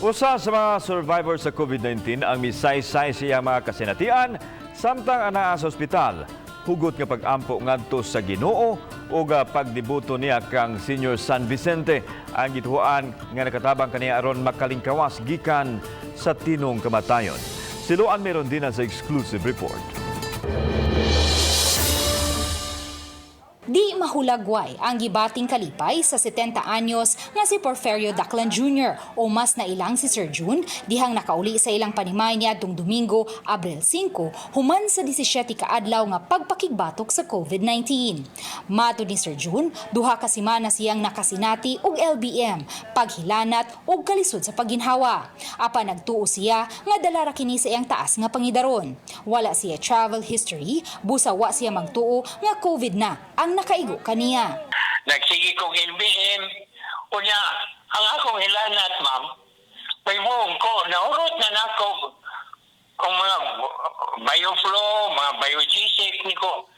Usa sa mga survivor sa COVID-19 ang misaysay sa iyang mga kasinatian samtang anaa sa ospital. Hugot nga pag-ampo ngadto sa Ginoo ug pagdebuto niya kang Senior San Vicente ang gituohan nga nakatabang kaniya aron makalingkawas gikan sa tinong kamatayon. Si Luan Merondina sa exclusive report. Di mahulagway ang gibating kalipay sa 70 anyos nga si Porferio Daclan Jr. o mas nailang si Sir June dihang nakauli sa ilang panimay niadtong Domingo, Abril 5, human sa 17 ka adlaw nga pagpakigbatok sa COVID-19. Matod ni Sir June, 2 ka semana siyang nakasinati og LBM, paghilanat ug kalisod sa pagginhawa. Apan nagtuo siya nga dala ra kini sa iyang taas nga pangidaron. Wala siya travel history, busa wa siya magtuo nga COVID na ang nakaigo kaniya. Nagsige kong LBM. Unya, ang akong hilanat, ma'am, may buong ko, naurot na nako kung mga bioflow, mga biogesic niko.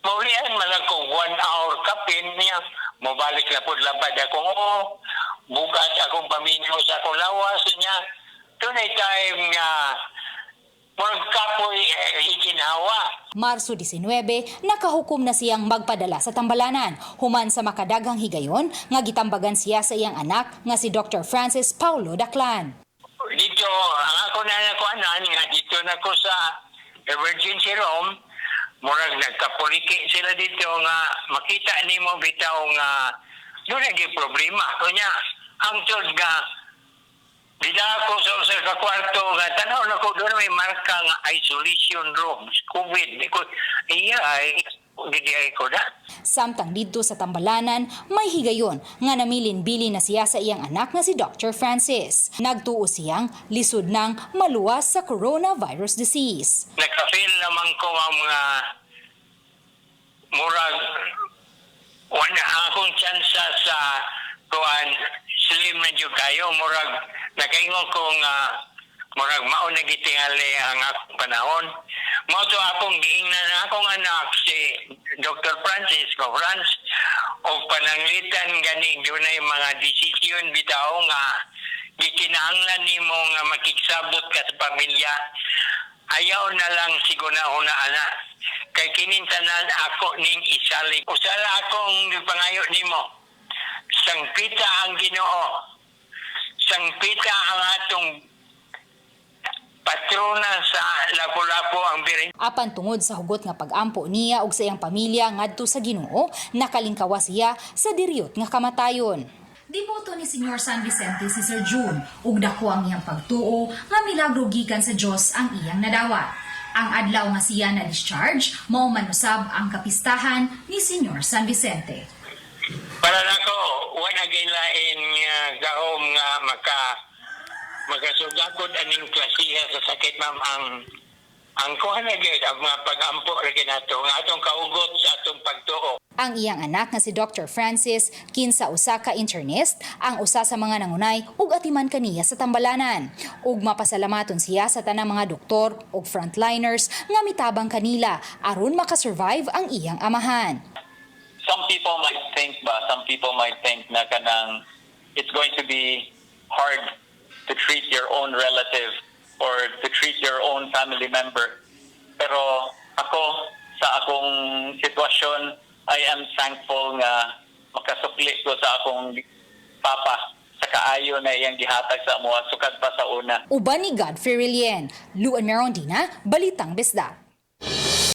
Maulian man lang ko 1 hour kapin niya, mobalik na po labad akong o, bugat akong paminaw sa akong lawas niya. Dunay time nga murag kapoy iginhawa. Marso 19, nakahukom na siyang magpadala sa tambalanan. Human sa makadaghang higayon nga gitambagan siya sa iyang anak nga si Dr. Francis Paulo Daclan. Dito, ang ako na nakuanan, nga dito na ko sa emergency room, murag nagkapuliki sila dito nga makita nimo bitaw nga doon naging problema. Kunya, hangtod nga dida ako sa usa ka kwarto nga tanaw na ko doon may marka nga isolation room, COVID. Di ko, iya ay, gidi ay ko na. Samtang didto sa tambalanan, may higayon nga namilin-bilin na siya sa iyang anak nga si Dr. Francis. Nagtuo siyang lisod nang maluwas sa coronavirus disease. Naka-feel naman ko ang mga murag wala akong tsansa sa kuan, slim na jud kayo, murag nakaingon ko nga murag mao na gitingali ang akong panahon. Mao to akong giingnan ang akong anak si Dr. Francis ko, Franz, og pananglitan gani dunay mga desisyon bitaw nga gikinahanglan nimo nga makigsabot ka sa pamilya, ayaw na lang siguna-una ana kay kining tanan ako ning isalig. Usala akong gipangayo nimo, sangpita ang Ginoo, sangpita ang atong patrona sa Lapu-Lapu, ang Birhen. Apan tungod sa hugot nga pag-ampo niya ug sa iyang pamilya ngadto sa Ginoo, nakalingkawas siya sa diriyot nga kamatayon. Deboto ni Senyor San Vicente si Sir June ug dako ang iyang pagtuo nga milagro gikan sa Dios ang iyang nadawat. Ang adlaw nga siya na discharge, mao man usab ang kapistahan ni Senyor San Vicente. Para nako, wala lain nga gahom nga makasugakod aning klasiha sa sakit, ma'am. Ang kuha na gyud ang mga pag-ampo ra gyud nato nga atong kaugot sa atong pagtuo. Ang iyang anak nga si Dr. Francis, kinsa usa ka internist, ang usa sa mga nangunay ug atiman kaniya sa tambalanan. Ug mapasalamaton siya sa tanang mga doktor ug frontliners nga mitabang kanila aron makasurvive ang iyang amahan. Some people might think na kanang it's going to be hard to treat your own relative or to treat your own family member. Pero ako, sa akong sitwasyon, I am thankful nga makasukli ko sa akong papa sa kaayo na iyang gihatag sa amoa sukad pa sa una. Uban ni Godfrey Relien, Luan Merondina, Balitang Bisdak.